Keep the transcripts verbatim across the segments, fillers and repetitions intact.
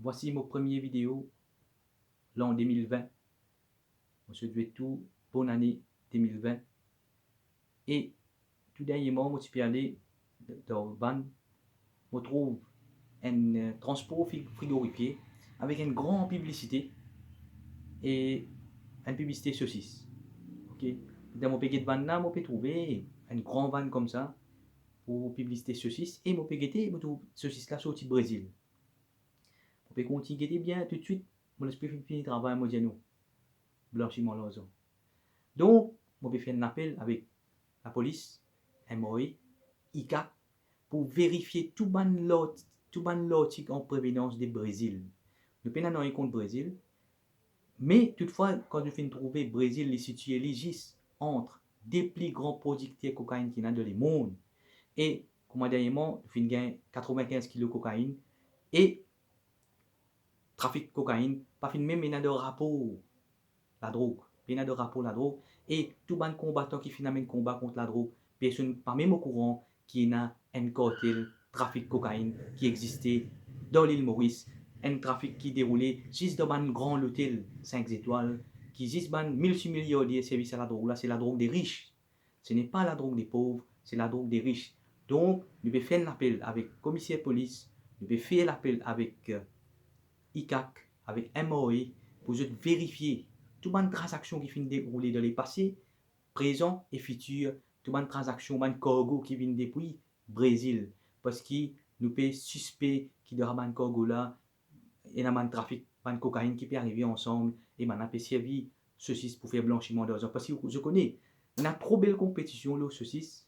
Vwasi mo premie video lan de mil vin. Mo swet zot tou bonn ane de mil vin. E tou dernieman mo ti pe ale dan bann, mo trouv enn, eh, transpor fri-, frigorifie avek enn gran piblisite e enn piblisite sosis. Ok. Dan mo pe get vann la, mo pe trouve enn gran vann koumsa pou piblisite sosis e mo pe gete, mo trouv sosis la sorti Brezil. Mo pe kontign gete bien, toutswit mo les pe fini travay, mo dir non, blansiman larzan. Donk, mo pe fer enn lapel avek lapolis, M R A, I C A C, pou verifie tou bann lar-, tou bann lartik an provenans de Brezil. Nou pena nanye kont Brezil, me toutfwa, kan nou finn trouve Brezil, li sitie li zis ant de pli gran prodikter kokainn ki ena dan lemond, e kouma dernieman, nou finn gagn katrevinkinz kilo kokainn, e trafik kokainn pa finn mem ena dan rapor ladrog, pena dan rapor ladrog, e tou bann konbatan ki finn amenn konba kont ladrog, personn pa mem okouran ki ena enn kartel trafik kokainn ki existe dan Lil Moris, enn trafik ki deroule zis dan bann gran lotel sink zetwal, ki zis bann miltimiliarder servi sa ladrog la, se ladrog de rich. Ce n'est pas la drogue des pauvres, c'est la drogue des riches. Donk, nou pe fer enn lapel avek komiser polis, nou pe fer lapel avek, eh, I C A C, avek M R A, pou zot verifie tou bann tranzaksion ki finn deroule dan lepase, prezan e fitir, tou bann tranzaksion, bann kargo ki vinn depi Brezil, parski nou pe sispek ki dan bann kargo la, ena bann trafik, bann kokainn ki pe arive ansam, e bannla pe servi sosis pou fer blansiman larzan. Parski zot kone, ena tro bel konpetision lor sosis.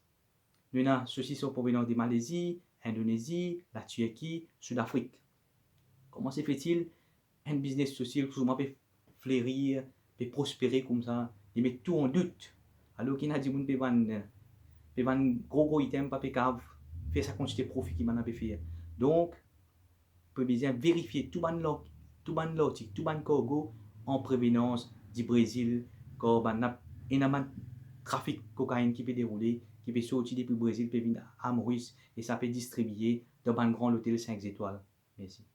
Nou ena sosis an provenans de Malezi, Indonezi, Latirki, Soudafrik. Koman se fetil enn biznes sosis kouma pe fleri, pe prospere koumsa, li met tou an dout? Alor ki ena dimoun pe vann, pe vann gro gro item, pa pe kav fer sa kantite profi ki bannla pe fer. Donk, pe bizin verifie tou bann lar-, tou bann lartik, tou bann kargo an provenans di Brezil, kar bann la, ena bann trafik kokainn ki pe deroule, ki pe sorti depi Brezil, pe vinn a Moris, e sa pe distribie dan bann gran lotel sink zetwal. Mersi.